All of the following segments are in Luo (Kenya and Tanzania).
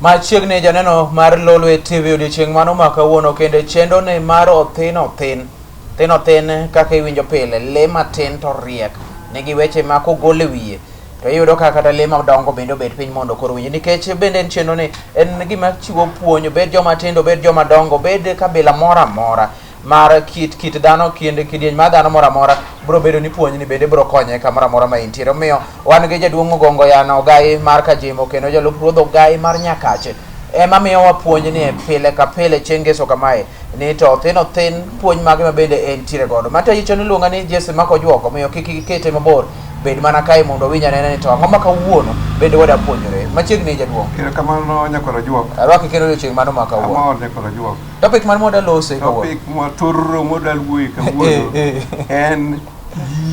Machiegni janeno mar Lolwe TV odiochieng' mano ma kawuono kendo chenro ne mar othin othin. Thin othin kaka iwinjo pile, le matin to riek. Nigi weche ma kogol e wiye to iyudo ka kata le madongo bende obet piny mondo koro winji nikech bende en chenro ni en gima chiwo puonj obed joma tindo obed joma dongo obed kabila moro amora mar kit kit dhano kind kidieny mar dhano moro amora biro bedo ni puonjni bende biro konye kamoro amora ma intiere. Omiyo wan gi jaduong' Ogongo Yano Ogai mar Kajimo kendo jalup ruodh Ogai mar Nyakache ema miyowa puonj ni pile ka pile chieng' ngeso kamae ni to othin othin puonj mage ma bende entiere godo. Matayi chon iluonga ni Jesse Mako Juok omiyo kik ikete mabor bed mana kae mondo owinj anena ni to ang'o ma kawuono bende wada puonjore. Machiegni jaduong'. Erokamano nyakwar Ojuok. Arwaki kendo odiochieng' mano ma kawuono. Amor nyakwar Ojuok. Topic mar moda lose kawuono. Topic mwatorro moda wuoye kawuono en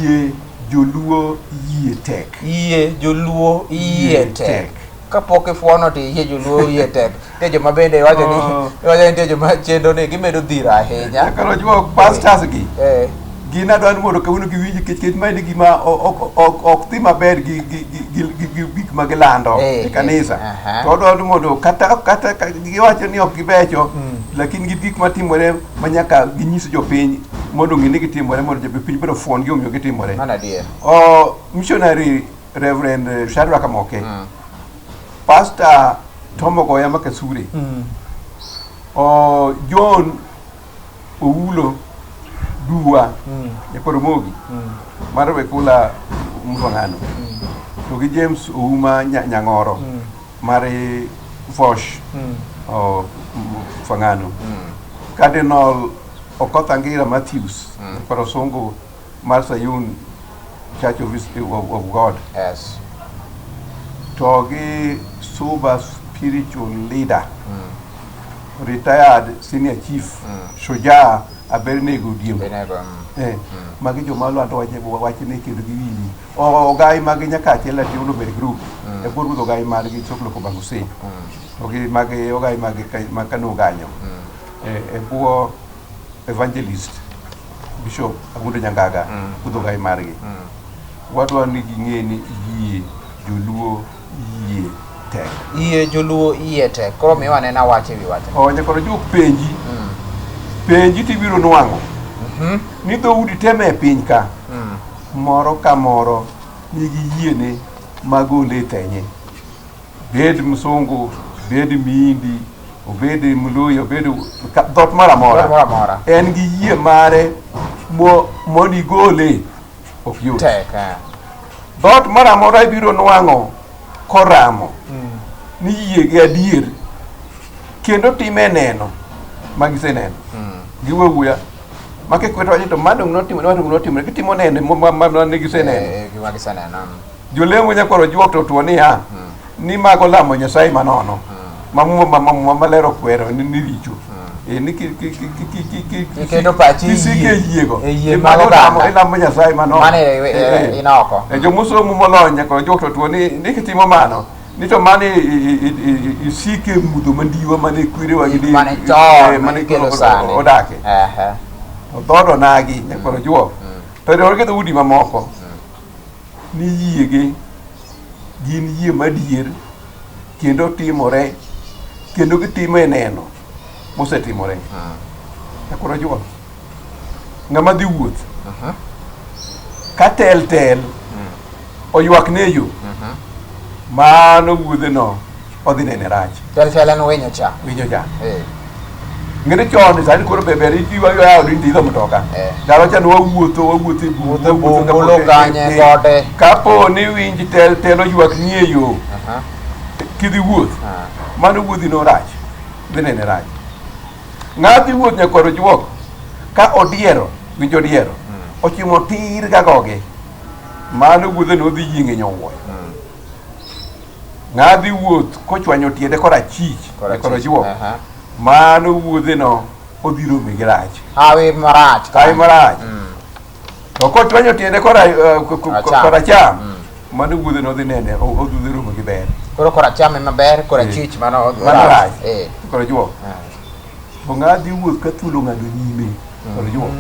yie joluo yie tek. Yie joluo yie tek. Kapok ifuono to yie joluo yie tek. Nitie joma bende iwacho ni Oh. iwacho ni nitie joma chendo ni gimedo dhiro ahinya. Nyakwar Ojuok pastors gi Eh. gin adwa ni mondo kawuono giwinj nikech nikech ma en gima ok ok ok dhi maber gi gi gi gi- gi gi gik ma gilando Eh, e kanisa. eh, aha. To odwa ni mondo kata kata ka giwacho ni ok gibecho lakini gin gik matimore ma nyaka ginyis jopiny mondo ong'e ni gitimore mondo jopiny bende ofuon gimomiyo gitimore. Mano adier. O missionary Reverend Shadrack Amoke Pastor Tom Ogoya Makasure o John Oulo Duwa Nyakoromogi mar Wekula Mfangano to gi James Ouma Nyang'oro mar Fosh o Mfangano Cardinal Okoth Angira Matthews Nyakorosongo mar Sayun Church of God Yes. to gi Suba spiritual leader retired senior chief Shujaa Abednego Odiembo Benego. Magi joma lando wach wachne kendo giwinji ogai magi Nyakache la Development Group e bwo ruodh ogai margi Soklo Kobanguse to gi magi ogai magi mag Kano Ganyo e bwo evangelist Bishop Agundo Nyangaga ruodh ogai margi wadwa ni ging'e ni yie joluo yie tek. Yie joluo yie tek. Koro miwa nena wach e wi wachno. O nyakoro juok penji penji tibiro nwang'o ni dhoudi te me piny ka moro ka moro nigi yiene magole e thenye bed msungu bed mihindi obed mluya obed dhot moro amora Dhot moro amora. en gi yie mare mo mondo igole ok yot Tek. Eh. dhoot moro amora ibiro nwang'o koramo ni yie gi adier kendo time neno ma giseneno giwe wuya ma kikweto wacho to ma dong' notimore ma dong' notimore gitimo neno ma ne giseneno Eh, gima giseneno. Jolemo nyakwaro juok to tuo niya ni mago lamo Nyasaye manono ma muma ma muma maler okwero ni richo. Ni Iketo pachi e kisike yie. yiego. E yie Ni mag mago lamo oganda. ilamo Nyasaye manono. Mano in oko. Jomosomo molony nyakwaro juok to tuo ni kitimo mano ni to mano isike mudho mandiwa mane kwerewa gi Mane chon mane ikelo sani. odake. Ehe. To dhood onagi nyakwaro juok. To riwore gi dhoudi mamoko. Ni yiegi gin yie madier kendo timore kendo gitimo e neno mosetimore. Nyakwar Ojuol, ng'ama dhi wuoth ka tel tel oywak ne yo mano wuodheno odhi nene rach. Tel tel en winyo cha. Winyo cha. Eh. Ng'eni chon sani koro be ber iwa ya odi idho mtoka. Eh. Ndalo cha wawuotho wawuotho e bungu. Wuotho e wawuotho bungu, kapok- lo kanye, gode. Kapo ni winj tel tel oywak ni e yo Aha. kidhi wuoth Ah. mano wuodhi no rach dhi nene rach. Ng'a dhi wuoth nyakwar ojuok ka odiero winj odiero ochimo tir ga goge mano wuodhe no odhi yienge nyowuoyo. Ng'a dhi wuoth kochwanyo tiende korachich nyakwar ojuok Aha. mano wuodhe no odhi rome gi rach. Hawi marach. Hawi marach. To kochwanyo tiende kora Acham. koracham mano wuodhe no odhi nene odhi romo gi ber. Koro koracham ema ber, korachich mano Mano rach. Eh. Koro juok. To ng'a dhi wuoth ka thuol ong'ado nyime. Koro juok.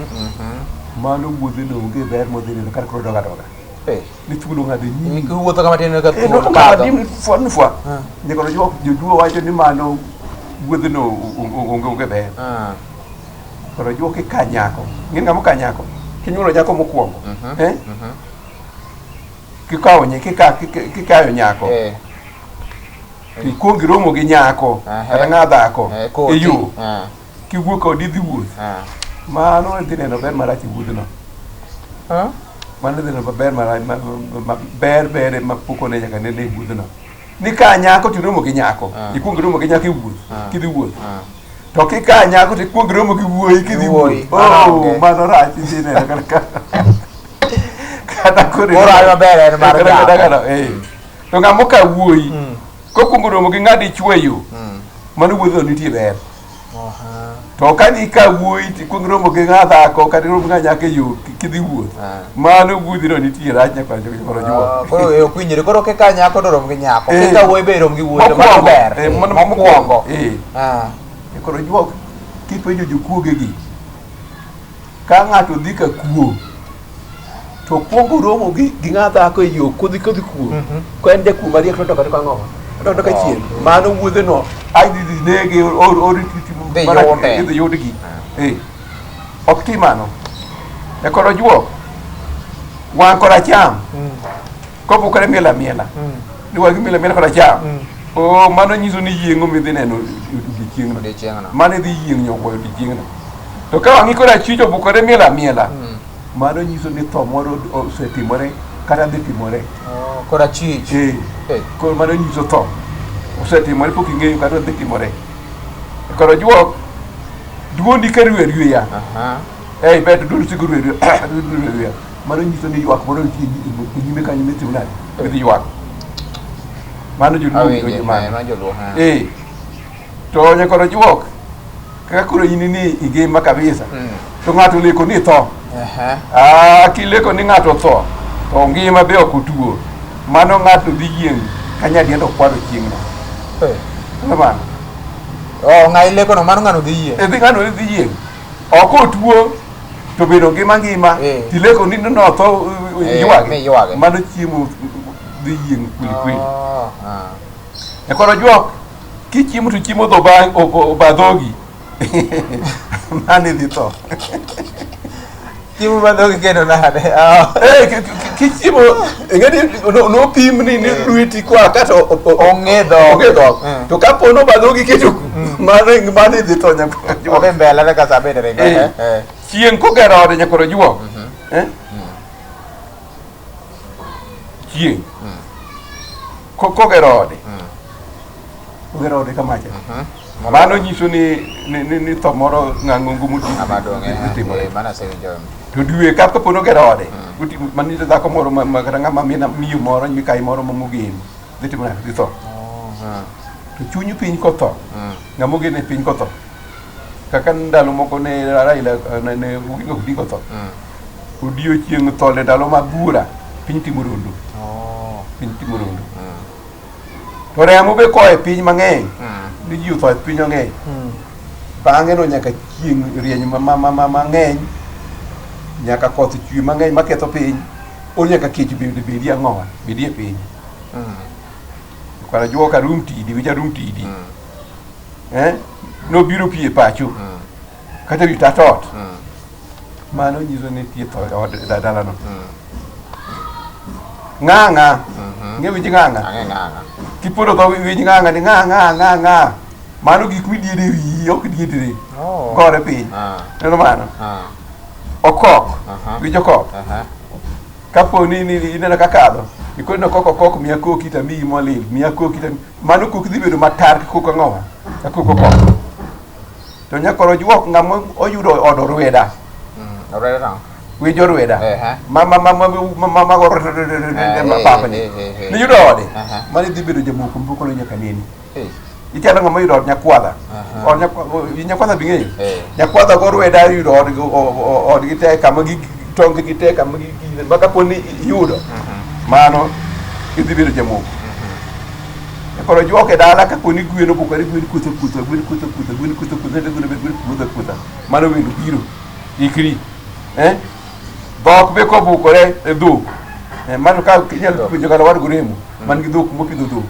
Mano wuodhe no onge ber modhi neno kata koro dog adoga. Eh. Ni thuol ong'ado nyimi. Iwuotho kama tin ka Eh, thuol no, kadho. ni fwa ni fwa. Ah. Nyakoro juok jojuo wacho ni mano wuodhe no onge onge ber. Ah. Koro juok ika nyako. Ng'e ng'ama oka nyako? Kinyuolo nyako mokwongo. Eh? Kikawo nye kika kikayo nyako. Eh. To ikuong iromo gi nyako Aha. kata ng'a dhako Eh, koti. e yo. Ah. Kiwuok kode idhi wuoth. Ah. Mano idhi neno ber marach e wuodhno. Ah. Mano idhi neno ber marach ber ber ma pok one nyaka nene e wuodhno. Ni ka nyako to iromo gi nyako. Ah. Ikuong iromo gi nyako e wuoth. Ah. Kidhi wuoth. Ah. To kika nyako to ikuong iromo gi wuoyi kidhi Wuoyi. wuoth. Mano Oh, onge. mano rach idhi neno kata ka. Kata koro. Koro ayo maber en mar Kata- nyako. kata- kata, eh. To ng'ama oka wuoyi. Mm. Kokuongo romo gi ng'adi chwe yo. Mm. Mano wuodhno nitie ber. Aha. To ka ni ka wuoyi to ikuong romo gi ng'a dhako kata iromo gi ng'a nyako e yo kidhi wuoth. Ah. Mano wuodhino nitie rach nyaka koro juok. Ah, koro e ok winjre. Koro kika nyako to rom gi nyako. Eh. Kika wuoyi be rom gi wuoyi to mano Mokwongo, ber. eh, mano Mokwongo. Eh. Ah. Koro juok kipenjo jokuoge gi ka ng'ato dhi ka kuo to kuongo romo gi gi ng'a dhako e yo kodhi kodhi kuo ka en jakuo mariek to odok adoka ang'o odok adoka chien mano wuodhe no ai dhi dhi nege or or Dhi yude. idhi yudgi eh ok ti mano e koro juok wang' koracham kopukore miel amiela ni wang' miel amiela koracham oh mano nyiso ni yieng'o midhi neno odiechieng'no Odiechieng'no. mano idhi yieng' nyowuoyo odiechieng'no to ka wang'i korachwich opukore miel amiela mano nyiso ni tho moro osetimore kata dhi timore Oh, korachwich. eh Eh. koro mano nyiso tho osetimore pok ing'eyo kata dhi timore koro juok duondi ka rwe rweya Aha. ei bet duondi siko rwe rweya rwe rweya mano nyiso ni ywak moro nitie e nyime kanyo mitimo nade midhi ywak mano joluo Awinje, winjo eh, mano mano joluo. ah. eh to nyakoro juok kaka koro in ni igima kabisa Mm. to ng'ato oleko ni tho Aha. Ah, kileko ni ng'ato otho to ngima be ok otuo mano ng'ato dhi yieng' ka nyadiendo okwado chieng'no Eh. Mano mano Oh, ng'a ileko no mano ng'ano dhi yie. e dhi ng'ano dhi yieng' ok otuo to bedo ngima ngima Eh. tileko ni notho Eh, ywage miywage. mano chiemo dhi yieng' kweli kweli Oh, ah. e koro juok kichiemo to chiemo dho ba- oba dhogi mano idhi tho Chiemo ma dhogi kendo nade? Ah. Eh, kichiemo ing'eni nopim ni ni lweti kwa kata Ong'e dhok. ong'e dhok Mm. to kapo noba dhogi keto ku mano mano idhi tho nyaka Odhi mbele ne kasa bende ringo. Eh. Eh. Eh. chieng' kogero ode nyakoro juok eh? Chieng' kogero ode ogero ode kamacha mano nyiso ni ni tho moro ng'ang'ongo Ng'ama duong' eh. modhi timore Eh, mano asewinjo. to dwe ka kapo nogero ode mano nyiso dhako moro ma kata ng'ama mina miyo moro mikayi moro ma mogen dhi timo nade dhi tho Oh, ah. to chuny piny kotho Mm. ng'ama ogen e piny kotho kaka ndalo moko ne Raila ne Oginga Odinga otho Mm. odiochieng' tho ne ndalo ma bura piny timo rondo Oh. piny timo rondo Mm. to remo be koa e piny mang'eny Mm. ni ji otho e piny mang'eny Mm. bang'e no nyaka chieng' rieny mang'eny nyaka koth chwe mang'eny maketho piny o nyaka kech bende bedi ang'owa bedi e piny Mm. kwara juok arum tidi winj arum tidi Mm. eh nobiro pi e pacho Mm. kata wi tat ot Mm. mano nyiso ni nitie tho e od e dalano Mm. ng'ang'a Mhm. ng'e winj ng'ang'a Ang'e ng'ang'a. kipondo dho winj ng'ang'a ni ng'a ng'a ng'a ng'a mano gik midiede wiyi ok diedre Oh. gore piny Ah. neno mano Ah. okok Aha. winj okok Aha. kapo ni ni ineno ka kadho ikoni no kok okok miya koki to amiyi molil miya koki to mano koki dhi bedo matar ka kok ang'owa ka kok okok to nyakoro juok ng'ama oyudo od orweda Mm. Orweda nang'o? winj orweda Ehe. ma ma ma ma ma ma ma Eh, ma papni eh, eh, eh. niyudo ode Aha. mano idhi bedo jamoko mpoko nyaka neni Eh. ichalo ng'ama oyudo od nyakwadha Aha. od nyakwadha bing'eyo Eh. nyakwadha go orweda oyudo odgi te kama gi tong gi te kama gi gi- ma kapo ni iyudo mano idhi bedo jamoko koro juok e dala kapo ni gwen obukore gwen kutho kutho gwen kutho kutho gwen kutho kutho gwen gwen kutho kutho mano wendo biro ikri eh Dhok be kobukore e dhok. Eh, mano ka inyalo puonjo kata wadgi remo man gi dhok mopidho dhok.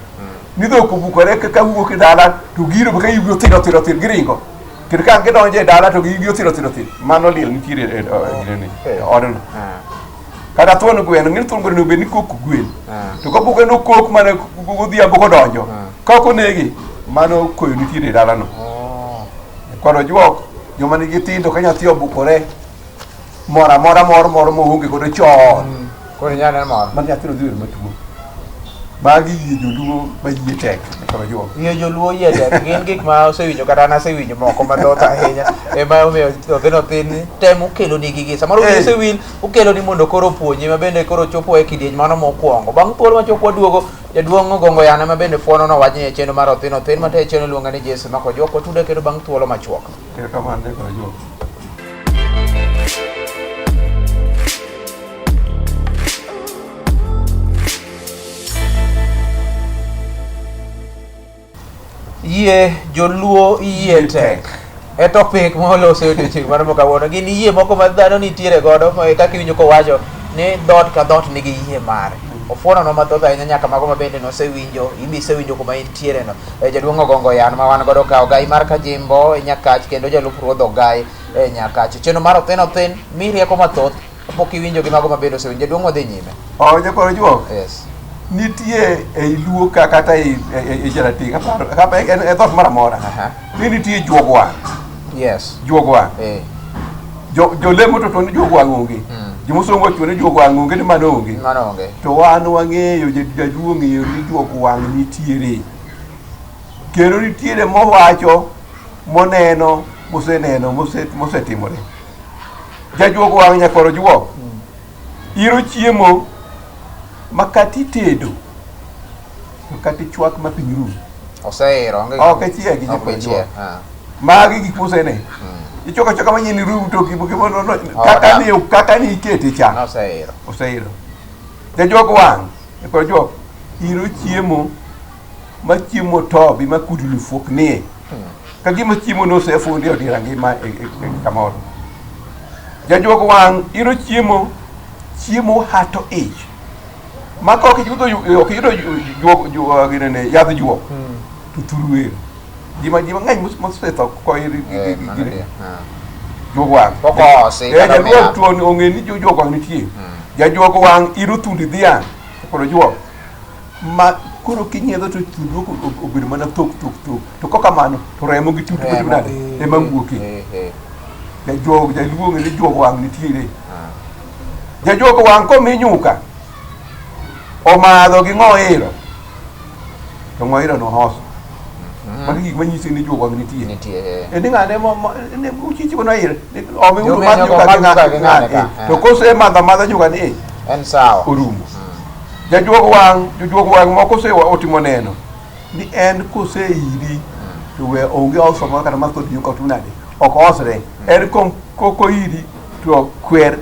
Ni dhok obukore ka wuok e dala to giro be ka iwuok thiro thiro thiro giringo. Kendo ka gidonjo e dala to giwuok thiro thiro thiro. Mano liel nitiere e e- e- e odno. Kata thuon gweno, ng'e ni thuon gweno onego bed ni kok gwen. To kapok en okok mana godhiambo kodonjo, ka ok onege, mano koyo nitiere e dalano. Kod ojuok, joma nigi tindo ka nyathi obukore, moro amora moro moro moonge godo chon. Koro inyalo neno moro. Mano nyathino dhi bedo matuo. Magi yie joluo ma yie tek kod ojuok. Yie joluo yie tek gin gik ma osewinjo kata an asewinjo moko mathoth ahinya ema omiyo othin othin temo kelo ni gigi samoro wiyi osewil okelo ni mondo koro opuonji ma bende koro chopo e kidieny mano mokwongo bang' thuolo machuok waduogo jaduong' Ogongo Yana ma bende fuono nowach ni e chenro mar othin othin matayo chenro iluonga ni Jesse Makojuok watude kendo bang' thuolo machuok. Erokamano ne kod ojuok. Yie joluo yie tek e topic ma waloso e odiochieng' mar kawuono gin yie moko ma dhano nitiere godo ma kaka iwinjo kowacho ni dhoot ka dhoot nigi yie mare ofuono mathoth ahinya nyaka mago ma bende nosewinjo imbe isewinjo kuma intiere no e, jaduong' Ogongo Yan ma wan godo ka Ogai mar Kajimbo e Nyakach kendo jalup ruodh Ogai e Nyakach chenro mar othin othin mi rieko mathoth Pok iwinjo gi mago mabende osewinjo. Jaduong' wadhi nyime. Oh, jakoro juok. Yes. Nitie ei Luo ka kata ei ei Jarateng' aparo kata en e dhoot moro amora. Aha. Ni nitie juog wang'. Yes. Juog wang'. Eh. Jo jolemo to to ni juog wang' onge. Jomosomo wacho ni juog wang' onge ni mano onge. Mano onge. To wan wang'eyo jaduong' ong'eyo ni juog wang' nitiere. Kendo nitiere mowacho, moneno, moseneno, mosetimore. Jajuog wang' nyakwar ojuok. Iro chiemo ma kata itedo to kata ichwak ma piny rum. Oseiro. Onge Ok ichiegi Ok nyakwar ichiek. ojuok. Ah. Magi gik mosene. Ichwako achwaka manyien rum to gimo no no Oh, kaka da. ni kaka ni ikete cha. Noseiro. Oseiro. Jajuog wang' nyakwar ojuok. Iro chiemo ma chiemo tobi ma kudni fuoknie. Ka gima chiemo no osefundi e odira ngima e, e, e kamoro. Jajuog wang' iro chiemo, chiemo hato ich. Ma ka ok iyudo ok iyudo juog juog ginene yadh juok to thuru wer. Ji ma ji mang'eny mosetho koir Eh, mano adier. Ah. juog wang'. Pok oosi, Eh, kata jaluo miyath. tuo ong'e ni juog wang' nitie. Jajuog wang' iro thundi dhiang' kod juok. Ma koro kinyiedho to tudruok obedo mana thok thok thok to kok kamano to remo gi tutu Remo, nade eh, ema wuokie. eh, eh. Jajuog jaluo ong'e ni juog wang' nitiere. Jajuog wang' komi nyuka omadho gi ng'o iro to ng'o iro no hoso. Magi gik manyisi ni juog wang' nitie. Nitie. eh. E ni ng'ane mo mo ne uchichi kono ir omi uru Jomi madh nyuka nyuka gi madh nyuka gi ng'ane ng'ane ka, eh. To kose madho amadha nyuka ni eh, En sawa. orumo. Jajuog wang' jojuog wang' moko ose otimo neno ni en koseiri to we onge oso moro kata mathoth nyuka otim nade ok osre en kom kokoiri to kwer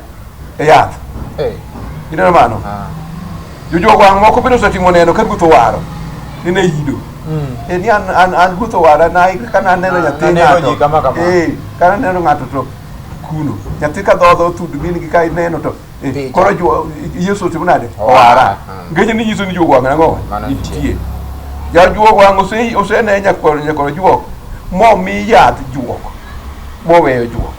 e yath Eh. ineno mano Ah. jojuog wang' moko bende osetimo neno ka ruoth owaro ni ne ido e ni an an an ruoth owara na ka naneno Ah, nyathi naneno ng'ato ji kama kama. eh ka naneno ng'ato to kuno nyathi ka dhodho thud min gi ka ineno to Eh, Picha. koro Yesu otimo nade? Owara. Owara. Mm. Nikech ni nyiso ni juog wang' ang'o? Mano nitie. Nitie. Jajuog wang' ose osene nyakwar nyakwar juok momi yath juok moweyo juok.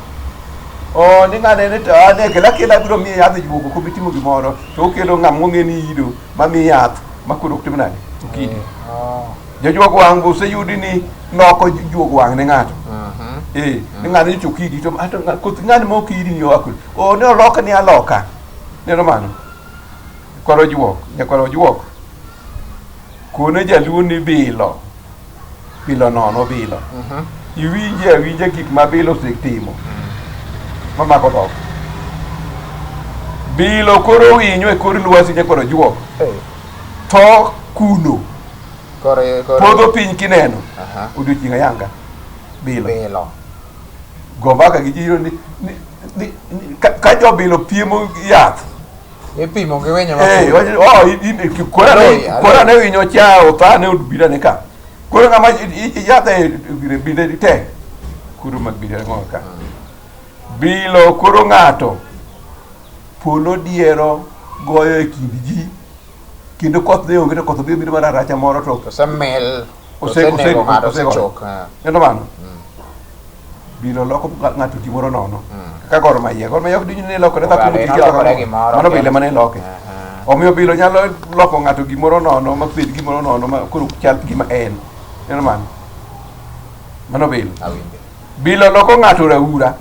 Oh, ni ng'ane ni to ane kela kela biro miye yath juok ok obi timo gimoro to okelo ng'ama ong'e ni ido mamiye yath ma koro ok tim nade? Ok idi. Oh. Jajuog wang' be oseyudi ni loko juog wang' ne ng'ato. Mhm. Eh, ni ng'ano nyocha ok idi to ato koth ng'ani ma ok idi ni oa kure. O ne oloka ni aloka. Neno mano. Koro juok, nyakwar ojuok. Kone jaluo ni bilo. Bilo nono bilo. Mhm. Iwinje awinja gik ma bilo osetimo. Mamako dhok. Bilo koro winyo e kor lwasi nyakwar ojuok. Eh. Tho kuno. Koro koro. Podho piny kineno. Aha. Odiochieng' ayanga. Bilo. Bilo. Go mbaka gi ji ni, ni, ni, ni ka, ka jobilo piemo yath. Ipimo gi winyo ma Eh, fuyo. wacho, oh, kora ne Aloyi, aloyi. kora ne winyo cha othane obira ne ka. Koro ng'ama yath e binde tek. Koro mag binde ng'o ka. Bilo koro ng'ato. Polo diero goyo e kind ji kendo koth ne onge to koth obiro biro mana aracha moro to Osemil. Osenego ng'ato osechok. Neno mano? Bilo loko ng'ato gimoro nono. Kaka Gor Mahia. Gor Mahia ok dinyo ni lokore Oganda dhako en motike loka olokore moro. gimoro, Mano bilo kendo- ema ne loke. Aha. Omiyo bilo nyalo loko ng'ato gimoro nono ma bed gimoro nono ma koro chal gima en. Neno mano? Mano bilo. Awinjo. Bilo loko ng'ato raura.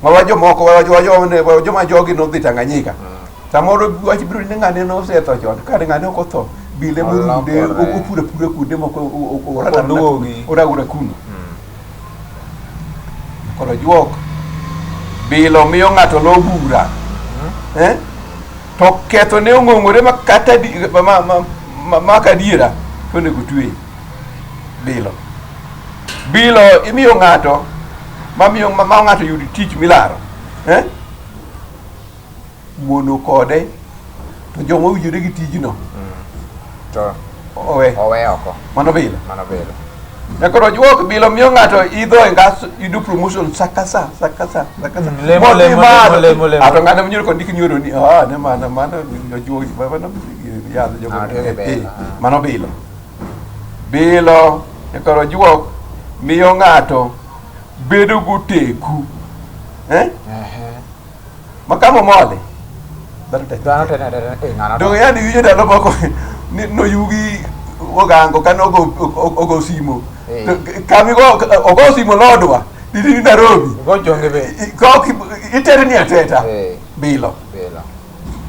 Ma wa jomoko wa wa joma jogi nodhi Tanganyika. Samoro wach biro ni ng'ane nosetho chon, kare ng'ane ok otho. Bile morude Olokore. opuro apura kuonde moko Oduogi. oraura kuno. Koro juok bilo miyo ng'ato lo bura. Eh? To ketho ne ong'ong'ore ma kata ma ka adiera to onego tweye. Bilo. Bilo imiyo ng'ato mamiyo ma ma ng'ato yud tich milaro. Eh? Mono kode to joma owinjore gi tijno To owe. owe oko. Mano bilo. Mano bilo. Nyakoro juok bilo miyo ng'ato idho e ngas yudo promotion sa ka sa sa ka sa sa ka sa. Lemo, Modhi lemo, malo. lemo, lemo, lemo. Ah, to ng'ano manyoro kondik nyoro ni ah ne mana mano jojuok mano yadh jogo. Ah, tiyo gi Eh, eh, bilo, ah. Mano bilo. Bilo nyakoro juok miyo ng'ato bedo goteku. Eh? Ehe. Ma kama omole. Dhano te. Dhano te ne eh ng'ano. Donge yani winjo ndalo moko ni noyugi ogango kane ogo ogo simo. Eh. To kama igo ogo simo lodwa ni Nairobi. Go chonge be. Ka ok itere ni ateta. Eh. Bilo. Bilo.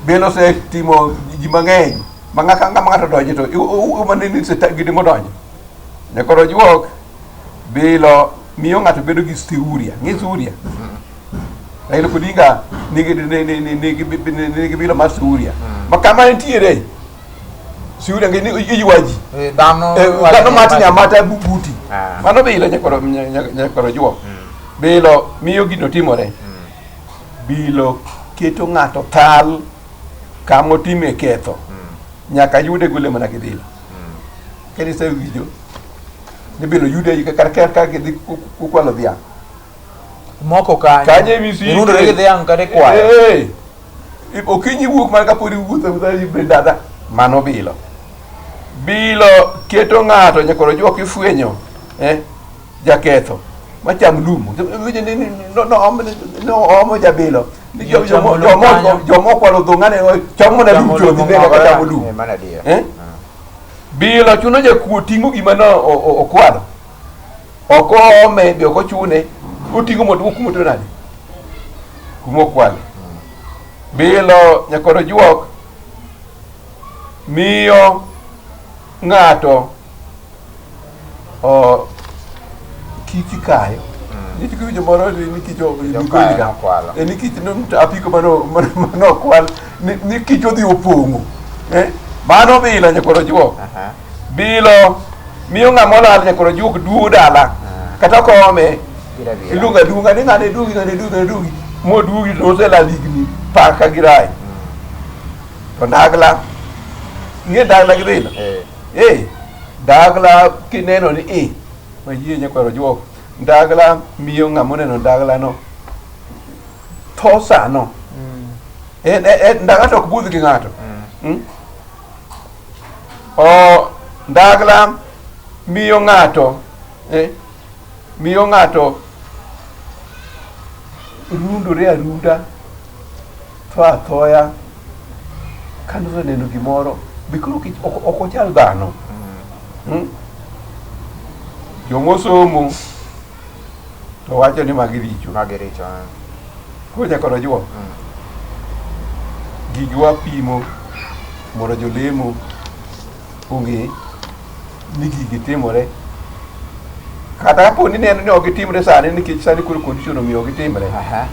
Bilo osetimo ji mang'eny ma ng'aka ng'ama ng'ato donje to uma ni gini modonjo. Nyakoro juok bilo miyo ng'ato bedo gi siuria. Ng'e siuria? Raila Odinga nigi nigi bilo mar siuria. Ma kama entiere siuria ng'e ni iywa ji. Eh, dhano Eh, dhano matni amata buti. Ah. Mano bilo nyakoro nyakoro juok. Bilo miyo gino timore. Bilo keto ng'ato thal kama otime ketho. Nyaka yude gole mana gi bilo. Kendo isewinjo ni bilo yude kar kar ka gidhi kwalo dhiang'. Moko kanyo. Kanyo ema isike. Irundore gi dhiang' kata ikwayo. Eh. Okinyi wuok mana kapod iwuotho awuotha ibed dada. Mano bilo. Bilo keto ng'ato nyakoro juok ifwenyo eh, jaketho macham lum. Iwinjo ni no omo jabilo. Ni Ji chamo lum kanyo. Joma okwalo dho ng'ane chamo mana lum Chamo to lum dhi mbele ka mong'ogore. chamo lum. Eh, mano adier. Eh? Bilo chuno jakuo ting'o gima no okwalo. Ok oome be ok ochune. Oting'o mondo kuma otero nade? Kuma okwale. Bilo nyakoro juok miyo ng'ato o kich kayo. Nitie kiwinjo moro ni kich Jokayo nokwalo. Ni kich no apiko mano mano okwal ni kich odhi opong'o. Eh? Mano bilo nyakoro juok. Aha. Bilo miyo ng'ama olal nyakoro juok duogo dala. Kata ok oome Biro abira. iluongo aluonga ni ng'ane duogi ng'ane duogi ng'ane duogi moduogi to oselal higni paka gi rai. To ndagla ing'e ndagla gi bilo? Eh. Eh, ndagla kineno ni i mayie nyakwaro juok ndagla miyo ng'ama oneno ndagla no tho sano. En, en, ndagla to ok budh gi ng'ato. Mm? O ndagla miyo ng'ato eh, miyo ng'ato rundore arunda tho athoya kane oseneno gimoro be koro ok ochal dhano. Mm? Jomosomo to wacho ni magi richo. Magi richo. Eh. Koro nyaka juok. Gigi wapimo mondo jolemo ong'e ni gigi timore. Kata kapo ni neno ni ok gitimre sani nikech sani koro condition omiyo ok gitimre. Aha.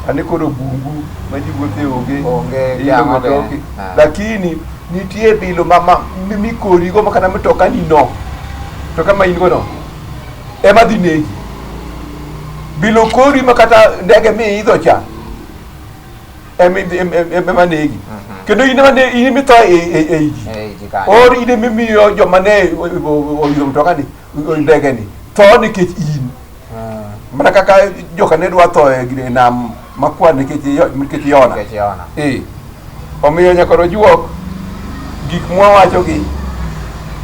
Sani koro bungu ma ji wuothe onge. Onge, iyudo gang'o mtoki. be. Ah. Lakini nitie bilo ma mikorigo ma kata mtoka ni no. Mtoka ma in go no. Ema dhi negi. Bilo kori ma kata ndege miidho cha ema negi. Kendo in ema in ema itho e ji. Eh, ji kanyo. Or in ema imiyo joma ne oidho mtoka ni ndege ni tho nikech in. Mana kaka joka ne dwa tho e nam Makwar nikech nikech Yona. Nikech Yona. Eh. Omiyo nyaka ojuok gik mwawachogi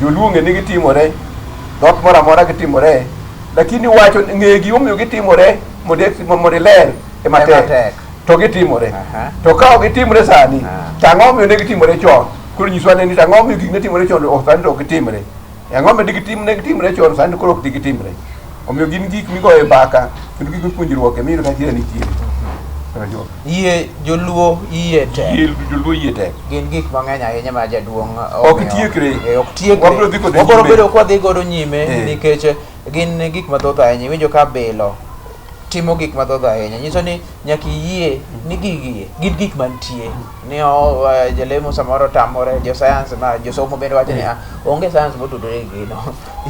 joluo ong'e ni gitimore dhok moro amora gitimore lakini wacho ng'e gimomiyo gitimore mondo mondo iler ema Ema tek tek. to gitimore Aha. to ka ok gitimre sani Ah. to ang'o momiyo ne gitimore chon koro nyiswa ne ni to ang'o momiyo gik ne timore chon ok sani to ok gitimre ang'o momiyo digitim ne gitimre chon sani to koro ok digitimre omiyo gin gik migoyo mbaka kendo gik mipuonjruok emiyudo ka chira nitiere Koro Yie joluo yie tek. Yie joluo yie tek. Gin gik mang'eny ahinya ma jaduong' Ok omiyo- tiekre. Eh, ok tiekre. Wabiro dhi kode Wabiro nyime. bedo kwadhi godo nyime Eh. nikech gin gik mathoth ahinya. Iwinjo ka bilo timo gik mathoth ahinya. Nyiso ni nyaka iyie ni gigi gin gik mantie. Ni o, eh, jalemo samoro tamore, jo science ma josomo bende wacho ni ah, onge science motudore gi gino.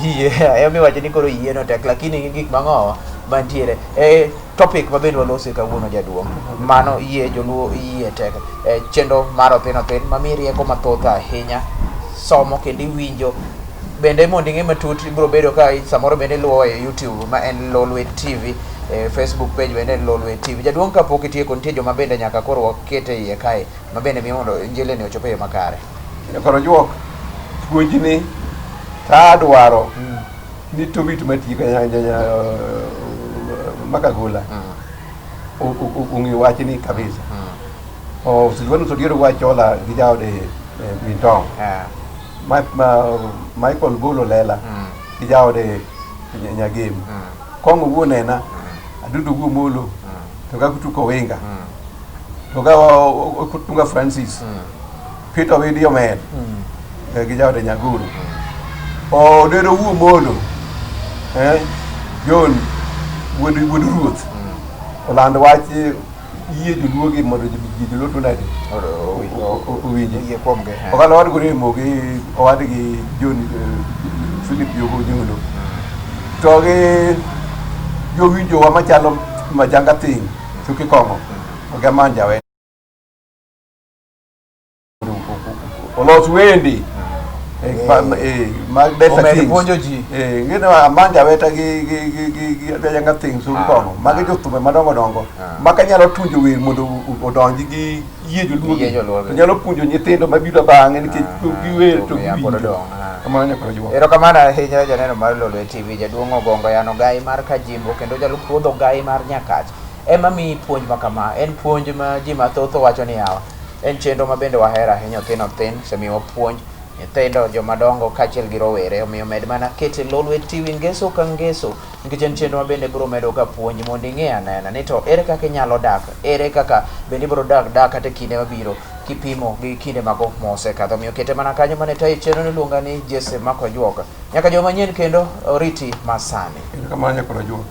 Yie, ema iwacho ni koro yie no tek lakini gin gik mang'owa mantiere. Eh, topic ma bende walose kawuono jaduong'. Mano yie joluo yie tek. Eh, chenro mar Othin Othin mamiyi rieko mathoth ahinya. Somo kendo iwinjo bende mondo ing'e matut ibiro bedo ka samoro bende iluwo e YouTube ma en Lolwe TV e Facebook page bende en Lolwe TV. Jaduong' kapok itieko nitie joma bende nyaka koro waket e iye kae ma bende miyo mondo injili ni ochop e yo makare. Koro juok puonjni ta adwaro ni Tobit matiyo Makagola ong'e wachni kabisa. O Silvanus Odiero Wachola gi jaode Mintong. Michael Bolo Lela gi jaode Nyagem. Kong'o wuo nena, Adundo wuo Molo, to ga Kutuko Winga, to ga Kutunga Francis, Peter Widi Omer, gi jaode Nyaguru. Odero wuo Molo, John wuod wuod ruoth, oland wach yie joluo gi mondo ji joluo to nade owinji. Oyie kuomgi. Okalo owadgi Oremo gi owadgi John Philip Yogo Nyundo. To gi jowinjowa machalo Majanga Thing, Suki Kong'o, to gi Amanja We. Olos wende mag Delta Omed Kings. puonjo ji. Ng'eno Amanja Weta gi gi gi gi gi Majanga Thing, Suki Kong'o. Magi jothumbe madongo dongo. Maka nyalo tunjo wer mondo odonji gi yie joluo Yie joluo gi. To nyalo puonjo nyithindo mabiro bang'e nikech giwer to ya pod giwinjo. odong', ah. Kamano nyaka jiwo. Erokamano ahinya janeno mar Lolwe TV, jaduong' Ogongo Yano Gai mar Kajimbo kendo jalup ruodh Ogai mar Nyakach ema miyi puonj ma kama. En puonj ma ji mathoth wacho ni yawa. En chenro ma bende wahero ahinya Othin Othin, osemiwa puonj nyithindo, joma dongo kaachiel gi rowere. Omiyo med mana kete Lolwe TV ngeso ka ngeso nikech en chenro ma bende biro medo ka puonj mondo ing'e anena ni to ere kaka inyalo dak, ere kaka bende ibiro dak dak kata e kinde mabiro kipimo gi kinde mago mosekadho. Omiyo kete mana kanyo mane tayo chenro ni iluonga ni Jesse Makojuok. Nyaka joma manyien kendo oriti masani. Erokamano nyaka jiwo.